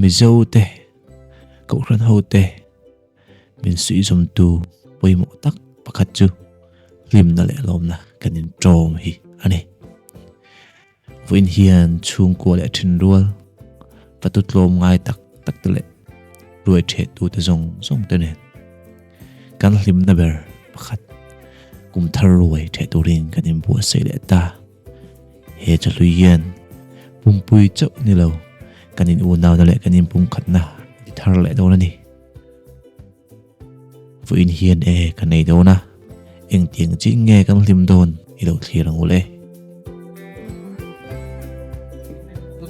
Mizo te, Kohhran ho te min suihzawmtu pawimawh tak pakhat chu hlimna leh lawmna kan inṭawm hi a ni. Vawiin hian chhungkua leh thenrual, fatu tlawm ngai tak tak te leh ruai theh tute zawng zawng te nen kan hlimna ber pakhat kum thar ruai theh turin kan inbuatsaih leh ta. He chahlui hian pumpui chauh ni lo kan in unauna leh kan inpumkhatna a ti thar leh dawn a ni. Vawiin hian e ka nei dawn a, engtiang chin nge kan hlim dawn i lo thlir ang ule.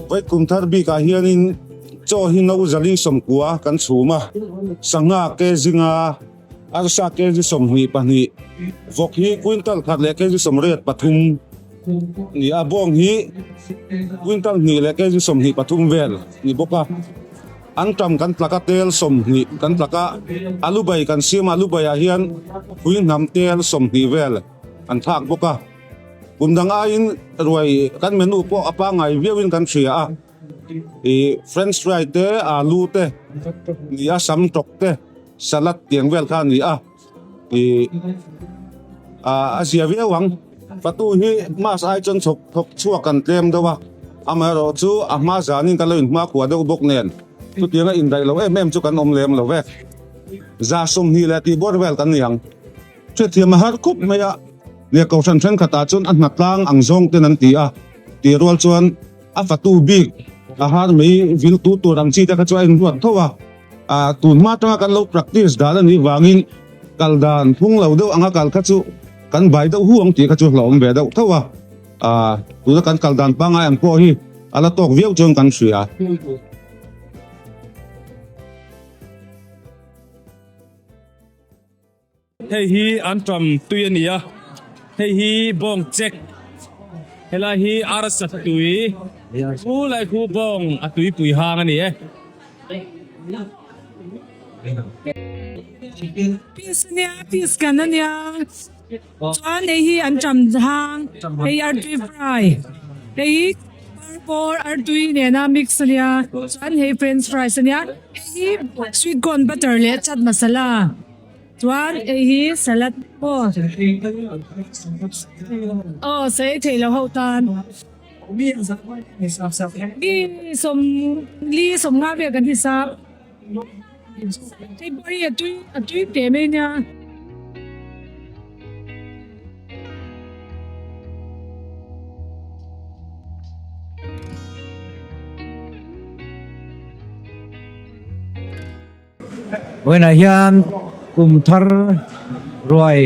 Vawi kum thar bikah hianin chaw hi no zali sawmkua kan chhum a, sangha kezinga arsa kg 22, vawk hi quintal khat leh kg 83 ni a, bawng hi quintal hnih leh kg 23 vel ni bawk a. An tam kan tlak a, tel 20 kan tlak a, alu bai kan siam a, alu baiah hian phui hnam tel 20 vel an thlak bawk a. Kum dang aiin ruai kan menu pawh a pangngai viauin kan hria a, ih french fry te, alu te, ni a sam tawk te, salad tiang vel kha a ni a, ih a zia viau ang. Fatu hi mask ai chuan chhawk thawk chhuak kan tlem deuh a, amaherawh chu a hma zanin kan lo inhma kua deuh bawk nen chutianga indaih lo em em chu kan awm lem lo ve. 120 leh tih bawr vel kan ni ang. Hriatthiam a har khup mai a, leh kohhran thenkhatah chuan a hnatlang ang zawng ten an ti a, tih rual chuan a fatu bik a har mai vil tu tur ang chi te kha chu a inruat tho a. Tun hma atanga kan lo practice dan a nih vangin kal dan phung lo deuh anga kal kha chu kan bai deuh hu ang tih kha chu hlauhawm ve deuh tho a. Tuna kan kal dan pangngai ang pawh hi a la tawk viau chuan kan hria. Hei hi an ṭam tui a ni a, hei hi bawng chek, helai hi arsa tui, khu lai khu bawng a tuipui hang a ni e. Peace a nia, peace kan a nia, chuan hei hi an ṭam hang, hei artui fry, hei hi parbawr artui nena mix a nia, chuan hei french fries a nia, hei hi sweet corn butter leh chat masala. Chuan hei hi salad aw aw sawi theih loh ho tan mi sawmli sawmnga vel kan hisap hei pawh hi a tui a tui teh mai nia. Vawiinah hian kum thar ruai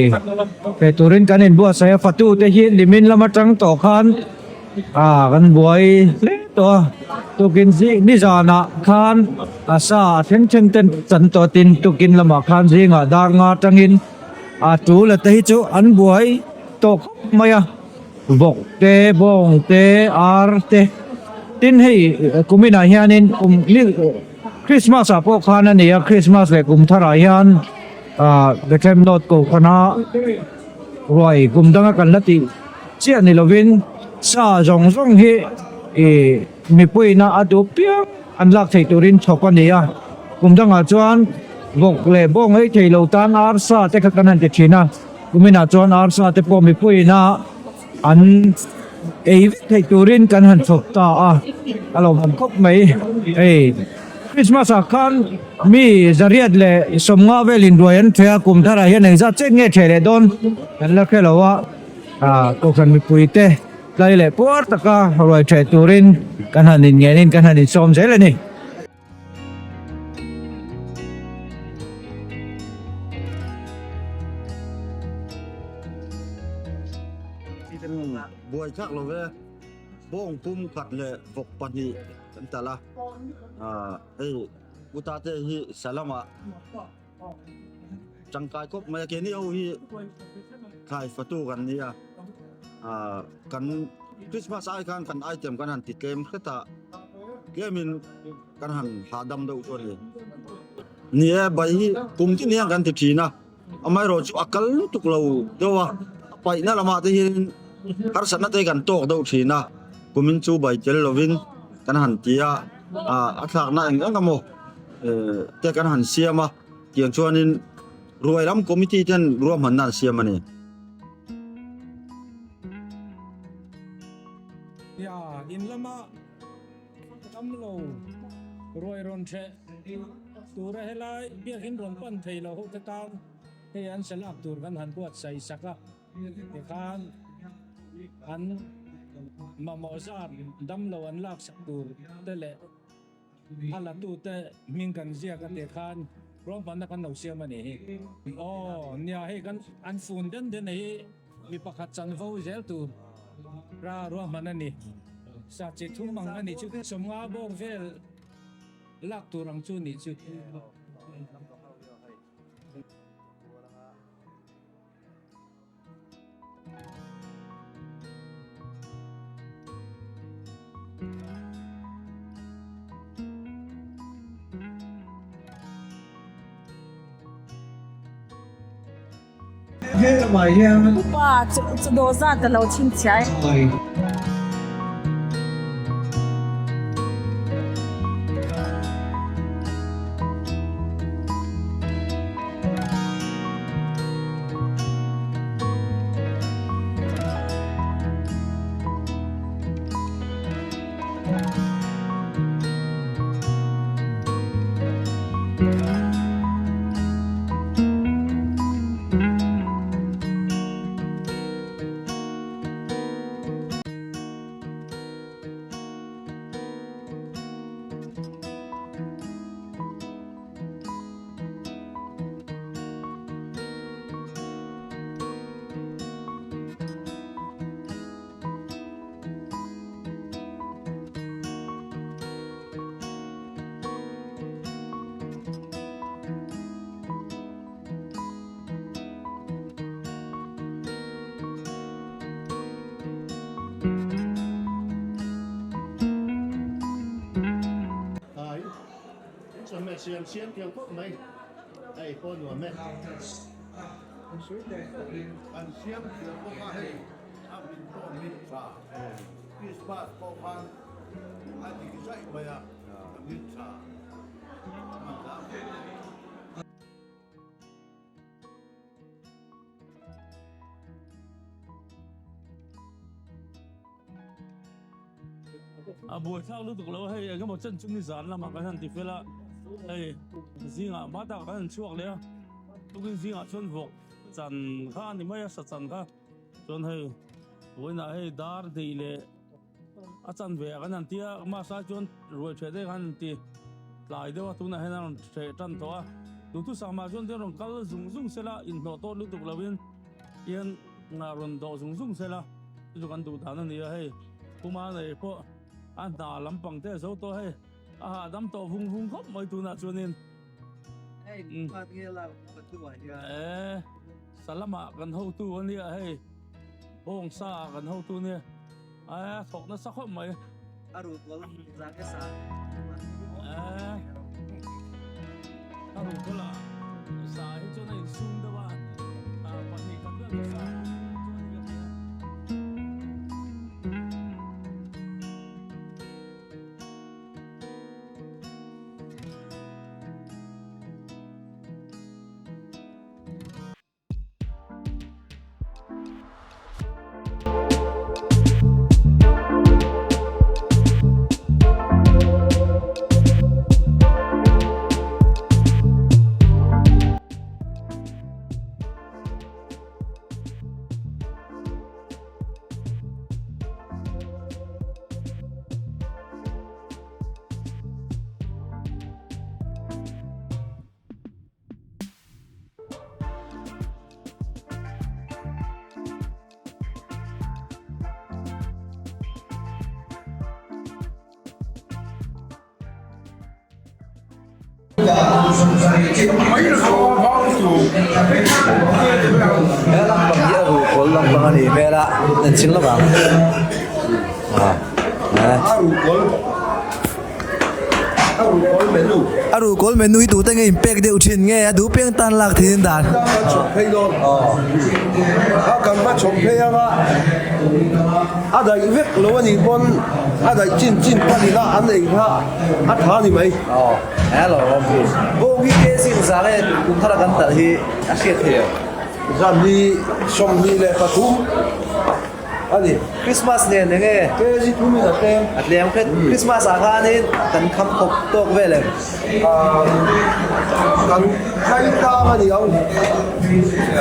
pe turin kan inbuatsaih a, fatu te hi nimin lam atang tawh khan ah kan buai hle tawh a, tukin zing nizanah khan a sa a then then ten chan tawh tin tukin lamah khan zingah dar nga atangin a tul a te hi chu an buai tawh khawp mai a, vawk te bawng te ar te tin hei kuminah hianin kum. Christmas ah pawh khan a ni a, Christmas leh kum tharah hian ah Bethlehem North Kohhrana ruai kum danga kan la tih chiah ni lovin sa zawng zawng hi ih mipuiina a duh piang an lak theih turin chhawp a ni a, kum dangah chuan vawk leh bawng ei thei lo tan arsa te kha kan han ti thin a, kuminah chuan arsa te pawh mipuiina An ei vek theih turin kan han chhawp ta a, a lawmawm khawp mai. Hei Christmas ah khan mi zariat leh 50 vel inruai an ṭheh a, kum tharah hian engzat chet nge ṭheh leh dawn kan la hre lo a, kohhran mipui te tlai leh puar taka ruai ṭheh turin kan han inngenin kan han insawm zel a ni. Buai thlak lo ve, bawng pum khat leh vawk pahnih kan talh a, hei utate hi salamah tangkai khawp mai a, keini ho hi thlai fatu kan nia, kan Christmas ai khan kan item kan han ti tlem hret a, tlemin kan han hahdam deuh chu a ni. Ni e, bai hi kum tin hian kan ti thin a, amaherawh chu a kal lutuk lo deuh a, a paihna lamah te hian harsatna te kan tawk deuh thin a, kumin chu bai tel lovin kan han ti a, a thlakna eng eng emaw te kan han siam a, tiang chuanin ruai lam committee ten ruahmanna an siam a ni. Nia, in lama damlo ruai rawn hreh tura helai biakin rawn pan thei lo ho te tan hei an salak tur kan han buatsaih sak a, tikhan an mamawh zat damlo an laksak tur te leh A latute hming kan ziak a tih khan ruahmanna kan lo siam a nih hi. Aw nia hei kan an fun den den hi mi pakhat chanvo zel tur ra ruahman a ni. Sa chi thum ang a nih chu sawmnga bawr vel lak tur ang chu nih chu. Upa chu dawh zat a lo chhinchhiah e. Chawhmeh siam siam thiam khawp mai a ei pawh nuam e. An siam thiam bawk a hei a min pawh min tha Christmas pawh khan a dik zaih mai a a min tha a man hla khawp mai. A buaithlak lutuk lo hei eng emaw chen chu nizan lamah kan han ti fel a hei zingah hma takah kan han chhuak leh a tukin zingah chuan vawk chan kha a ni mai a sa chan kha chuan hei vawiinah hei dar hnih leh a chan ve ah kan han ti a mahse chuan ruai ṭheh te khan an ti tlai deuh a tunah hian a rawn ṭheh ṭan tawh a duhthusam ah chuan rawn kal zung zung sela inhnawh tawh lutuk lovin hian rawn dawh zung zung sela chu chu kan duh dan a ni a hei puma nei pawh a hna lampang te a zo tawh hei a hahdam tawh vung vung khawp mai tunah chuanin e salama kan hotu a nia hei bawngsa kan hotu a nia a thawk nasa khawp mai a ruhkawl ah sa hi chuan a insum deuh a pahnih khat vel chu sa chuan ka hria. He lampang hi a ruhkawl lampang a nih hmel a en ching lawk ang a ruhkawl menu. A ruhkawl menu hi tute nge in pek deuh thin nge a duh piang tan lak thin in dan. Kan chhawp phei dawn. A kan va chhawp phei anga a daih vek lo a nih pawn a daih chin chin panin a an ei kha a tha a ni mai. Hello Bawng hi ke zing zang e kum thar a kan talh hi a hriat theih em? Zan hi 23 a ni. Christmas nen eng nge? KG thumin a tlem. A tlem khet. Christmas ah khanin kan kham khawp tawk vel em? Kan khai tlang a ni ang.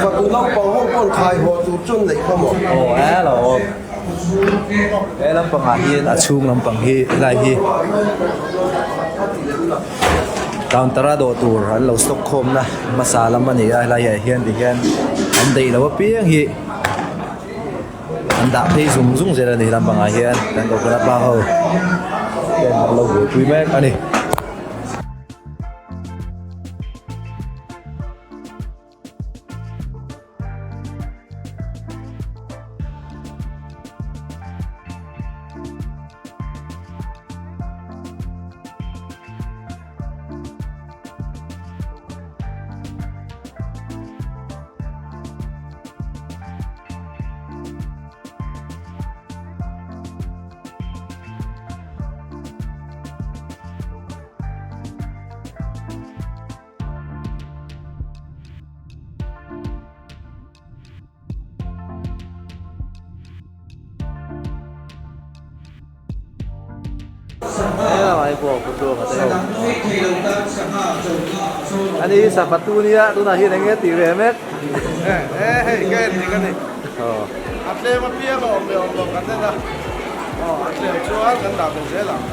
Fatu naupang ho pawn khai haw tur chuan neih kha maw? Aw hello. He lampangah hian a chhung lampang hi helai hi counter a dawh tur an lo stock khawm na hmasa lam a ni a helai ah hian tihian an daih loh apiang hi an dah phei zung zung zel a ni lampangah hian kan coconut pa ho hian an lo buaipui mek a ni. Ani hi safa tu nia tunah hian eng nge tih ve mek e hei ka en dik ani a tlem apiang a awm leh awm lo kan en a a tlem chuan kan dah belh zel ang.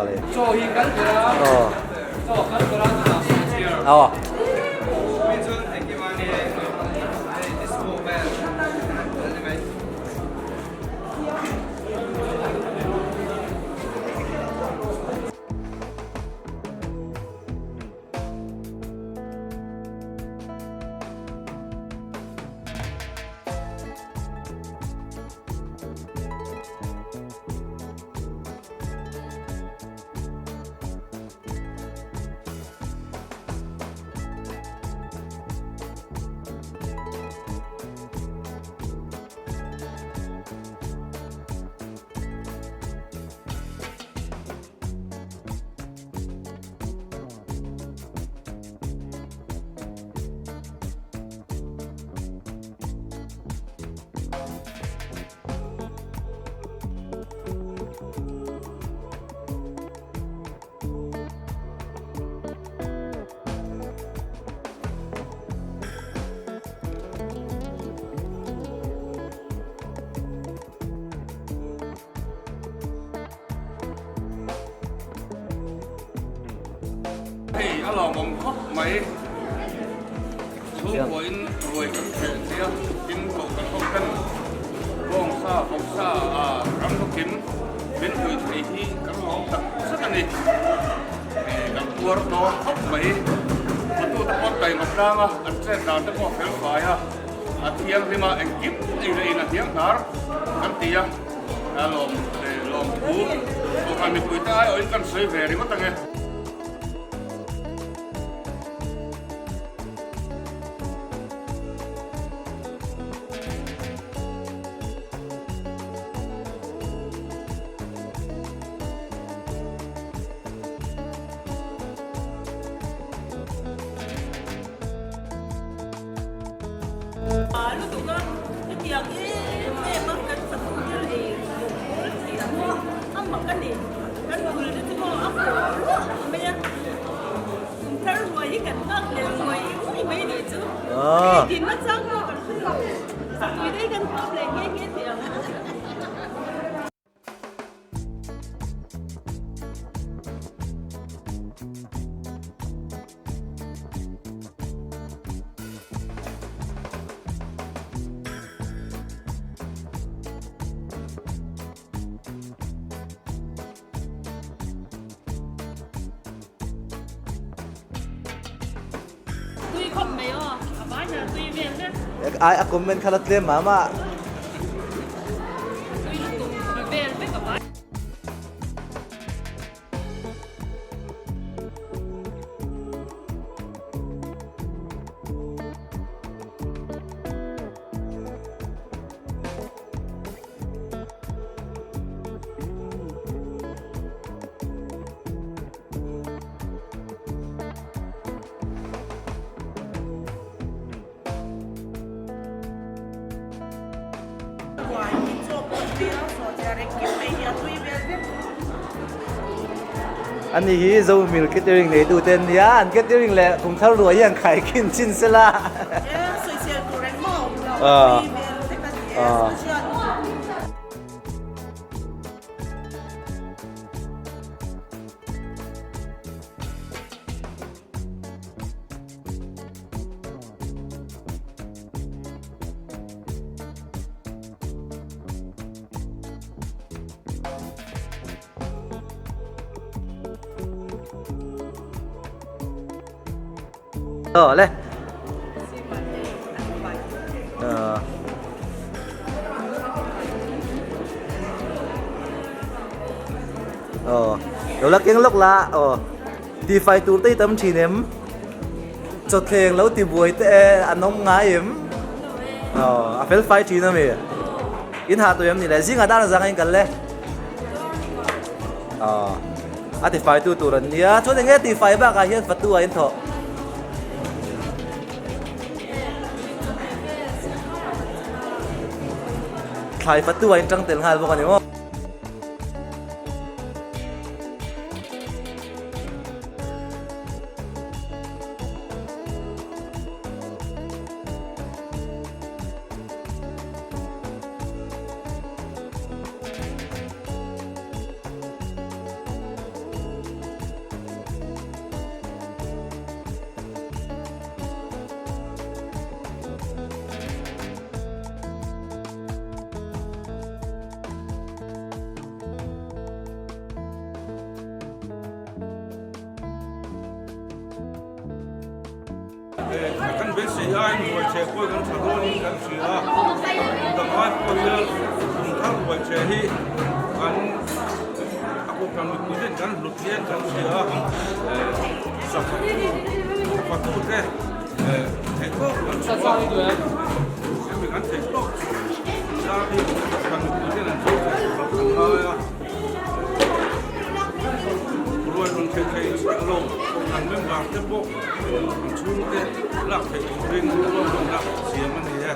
le. Chaw hi kal ber a. Aw. Chaw kal ber a chutah sawhchiar. Aw. Mi chuan engkim a ni hei disco vel a ni mai. Hei a lawmawm khawp mai. Chhungkuain ruai kan hreh sia, tin koh kan ho ten bawngsa, bawksa a ram lukim min hui thei hi kan lawm tak zet a ni. Kan puar dawn khawp mai. Hotute pawh taima tlang a, an chet dan te pawh a fel fai a, a thianghlim a, engkim ei leh in a hniang hnar kan ti a, a lawm lawmthu kohhran mipuite aiawhin kan sawi ve ringawt ange. Lutuk a, hetiang em em a kan fanu ber ei bawk bawl thei ang hi a mak a ni. Kan bul te chu maw a haw ruah mai a, kum thar ruai hi kan nghak leh nguai nguai mai nih chu. Engtin na chang pawh kan hre lo, satui te hi kan hmawm leh nghe nghe thei ang. Tui khawp mai aw, a vai hian tui vel vek. Ai a comment kha la tlem mah mah. Tui lutuk vel vek a vai. Ani hi Zomil catering neitu te an nia, an catering leh kum thar ruai hi an khaikhin chin sela. Aw le. Aw. Lo la keng lawk la. Aw. Ti fai tur te hi tam thin em? Chawthleng lo ti buai te e an awm ngai em? Aw. A fel fai thin ami. In hah tawh em ni le? Zingah dan a zang a in kal le. Aw. A tifaitu tur an nia, chuan enge tifai bakah hian fatu a inthawh. Thlai fatu a intang tel nghal bawk a ni maw. Kan beisei aiin ruaichhe pawh kan tha dawnin kan hria a, kum dang ai pawh hian kum thar ruaichhe hi kan a kohhran mipui ten kan hlut hian kan hria a, safatute theihtawp kan chhuah a, hemi kan theihtawp chhuah zar hi kohhran mipui ten an chhuah thei tur ah kan ngai a. Ruai rawn thei thei chiah lo, an member te pawh an chhungte lak theih turin ruahmanna siam a ni e.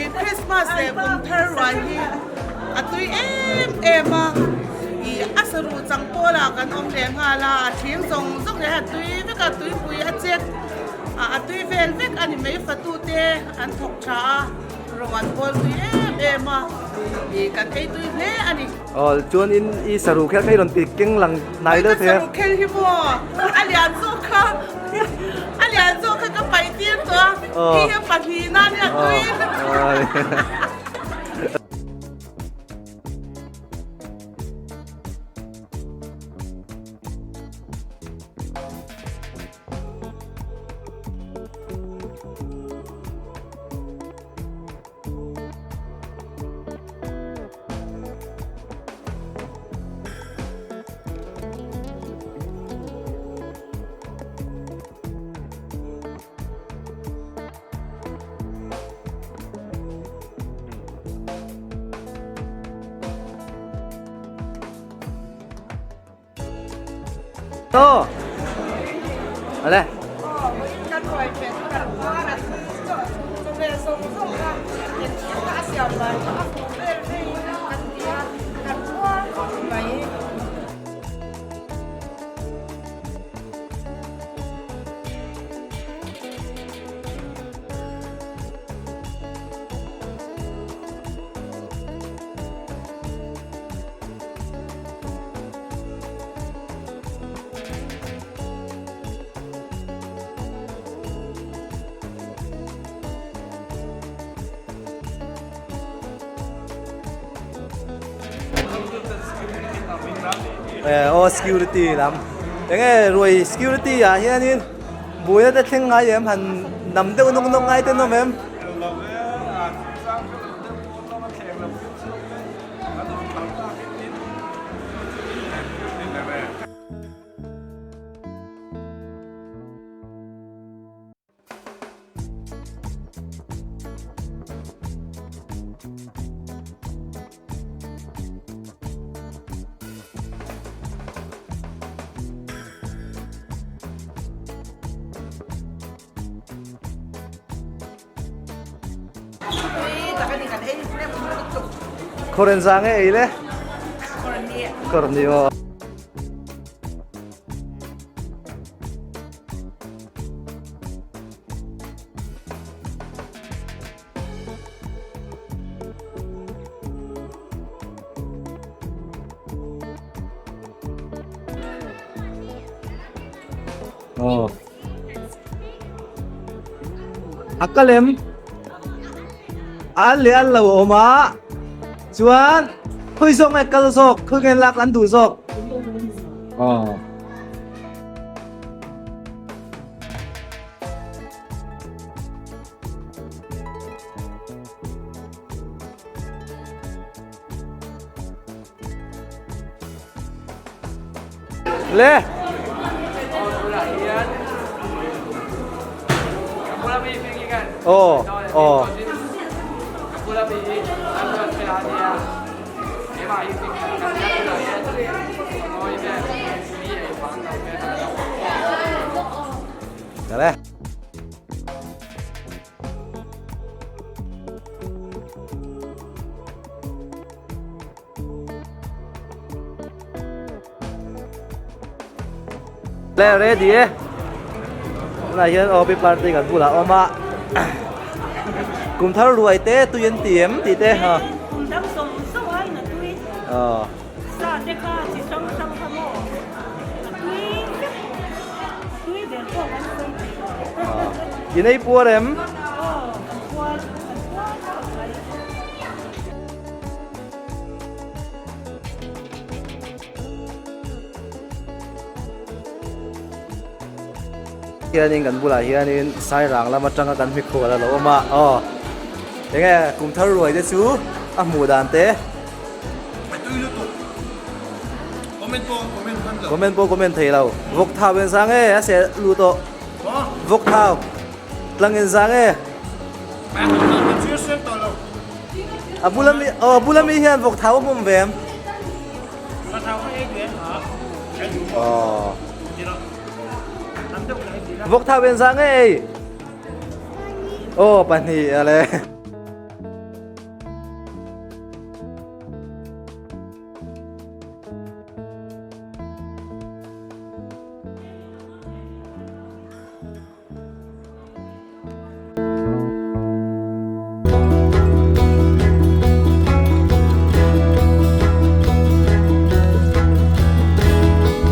He Christmas leh kum thar ruai hi a tui em em a, ih a saruh chang pawlah kan awm leh nghal a, a thing zawng zawng leh a tui vek a, tuipui a chek a, a tui vel vek a ni mai fatute an thawk tha a. Rawng an bawl tui em em a, ih kan ei tui hle a ni. Aw chuan in i saruh khel kha i rawn ti keng lang hnai deuh thei a. Ka saruh khel hi maw a lian zawk kha a lian zawk kha ka paih tir tawh a, hei hi pahnihna nia tui. To. Ale. Aw security lam enge ruai security ah hianin buaina te thleng ngai em han nam deuh nawk nawk ngai te an awm em. Khawren za nge ei le? Khawrni aw. Aw. A kal em? An leh an lo awm a, chuan khawi zawk nge kal zawk, khawi nge lak an duh zawk? Aw. Le. Aw aw. Le. Le ready e. Tunah hian OP party kan bulah a awm a. Kum thar ruai te tui an ti em tih te ha. Kum dang zawng zawng aiin a tui. Sa te kha chi hrang hrang kha maw a tui vek a tui ber pawh kan sawi thei lo. In ei puar em? Aw kan puar kan puar khawp mai. Hianin kan bulah hianin Sairang lam atanga kan mikhual a lo awm a aw enge kum thar ruai te chu a hmuh dan te Comment pawh comment hman lo. Comment pawh comment thei lo. Vawk thau en zang e a seh lut tawh. Vawk thau tlang en zang e. A bula mi aw a bula mi hian vawk thau a hmawm ve em? Aw. Vawk thau en zang e ei. Aw pahnih ale.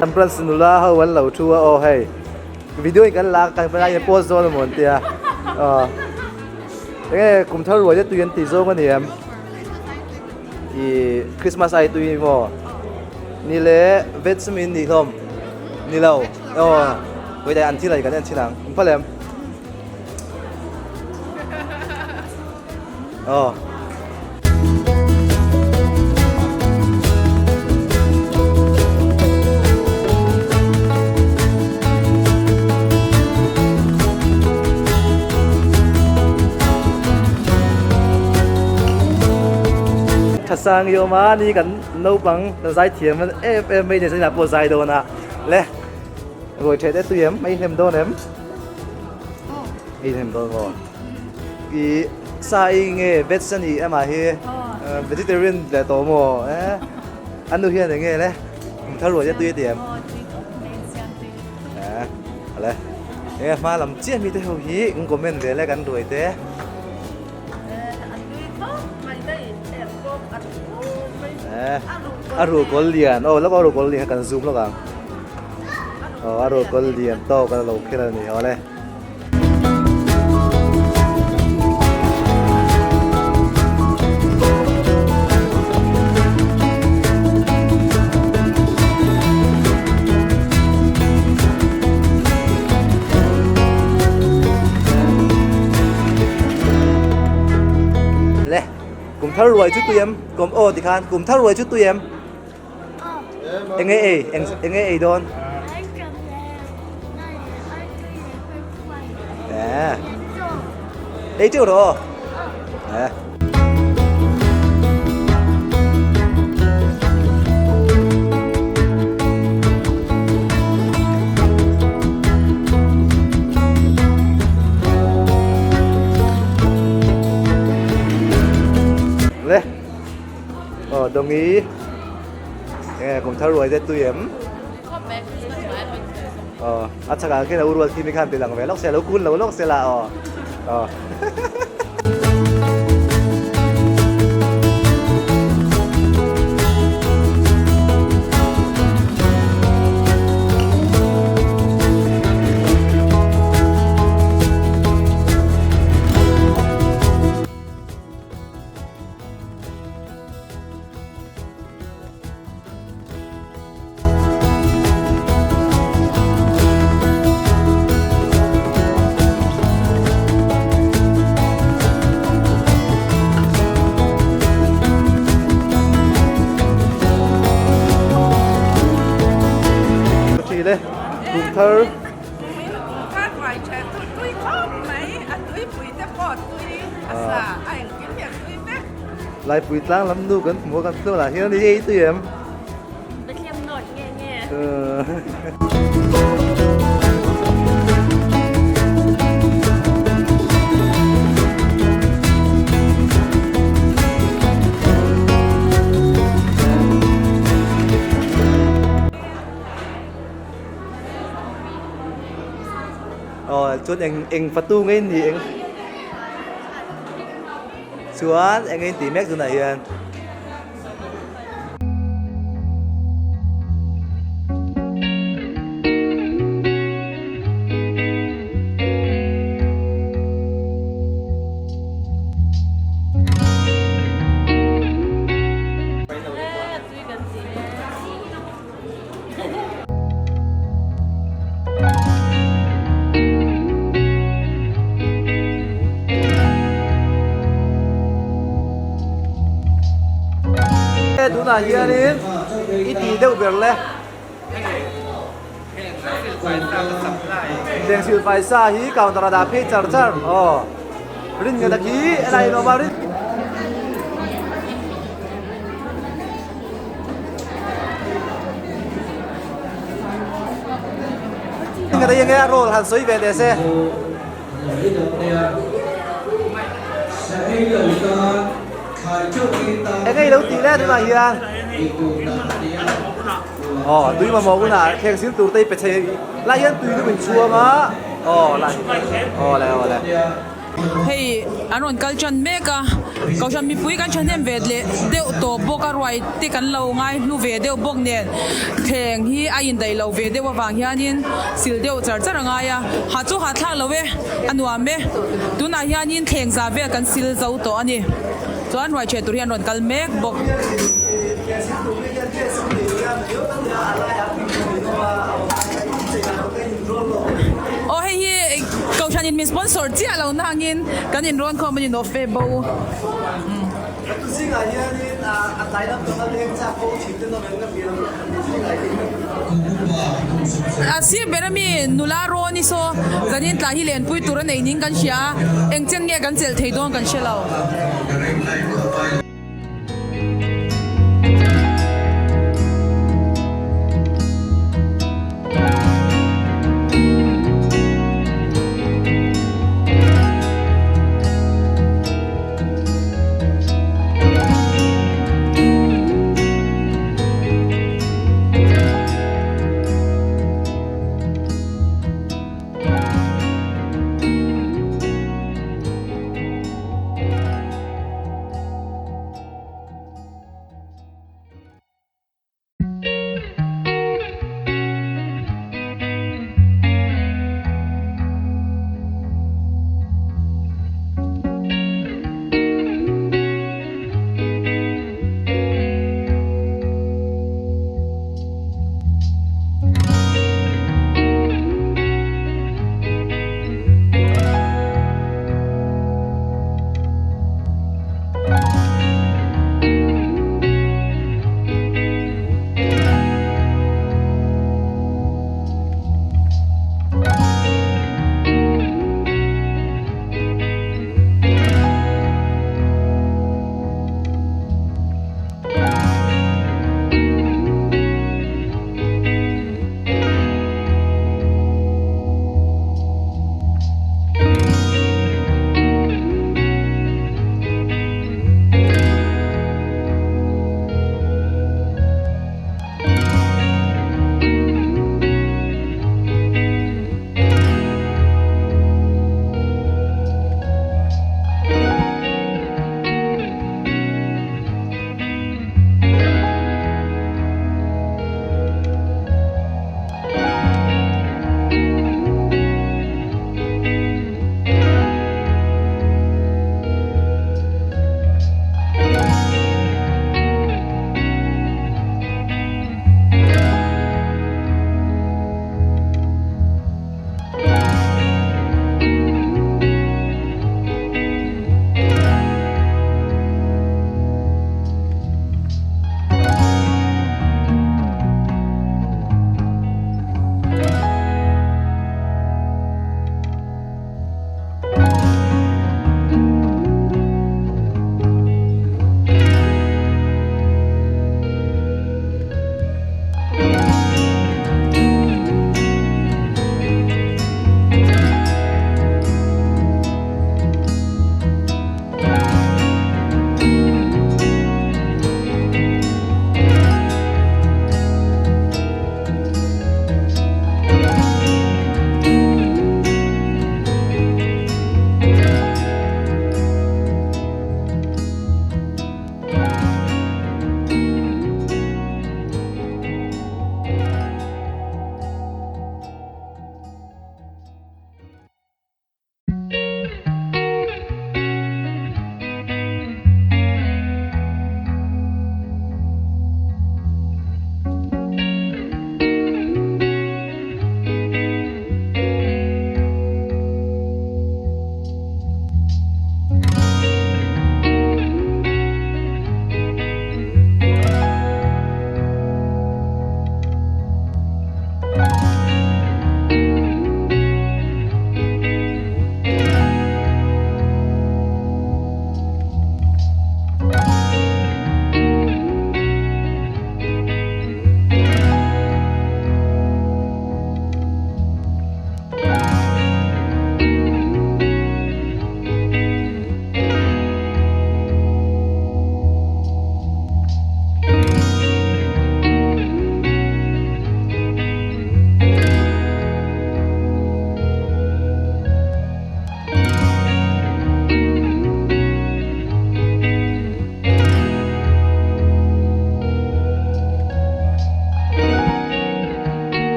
Ambulance nula ho an lo thu a aw hei video in kan la kan lai in post dawn amaw an tia aw enge kum thar ruai te tui an tih zawng a ni em. I Christmas ai tui maw? Ni le veg chu min nih hlawm. Ni lo. Aw hawi dai an thil ai kan en thin ang. In phal em? Aw. Thasang i awm a ni kan naupang kan zai thiam an em em mai nen zaninah pawh zai dawn a le ruai ṭheh te tui em ei hnem dawn em ei hnem dawn maw i sa ei nge veg a ni amah hi vegetarian leh tawh maw e a nu hian eng nge le kum thar ruai te tui a ti em le enge hma lam chiah mi te ho hi kan comment ve le kan ruai te. A ruh kawl lian aw lawk a ruh kawl lian kha kan zoom lawk ang aw a ruh kawl lian tawk a lo kher a ni awle. Le kum thar ruai chu tui em kum aw tikhan kum thar ruai chu tui em enge ei enge ei dawn ei teuh rawh aw Le Ờ đồng ý Nghe cũng thar ruai te tui em Ờ a chakah khian a u rual khi mi khan ti lang ve lawk se lo kun lo lawk se la aw Ờ. Le kum thar Laipui tlang lam nu kan hmu a kan hnuaiah hian ei tui em. Pathian nawt nge nge. Aw chuan eng eng fatu ngei ni eng. Chuan eng nge in tih mek tunah hian? Tunah hianin i tih deuh ber le. Thleng silfai sa hi counter ah dah phei char char aw rin nghet a khi helai in awm a rin. Nghet a enge a roll han sawi ve teh se. Enge i lo tih le tunah hian. Aw tui mamawh hunah thleng sil tur te i pe chei lai hian tui lum in chhuang a aw lai aw le aw le. Hei an rawn kal tan mek a kohhran mipui kan thahnem ve leh deuh tawh bawk a ruai te kan lo ngai hlu ve deuh bawk nen thleng hi a indaih lo ve deuh avang hianin sil deuh char char a ngai a ha chu hahthlak lo e a nuam e tunah hianin thleng za vel kan sil zo tawh a ni. Chuan ruai chhe tur hi an rawn kal mek bawk. Aw hei hi Kohhran in min sponsor chiah lo na angin kan in rawn khawm a ni nawh fe bo. A sir ber ami nula rawn i saw zanin tlai hi lenpui tur a nei ning kan hria a, eng chen nge kan chelh thei dawn kan hre lo.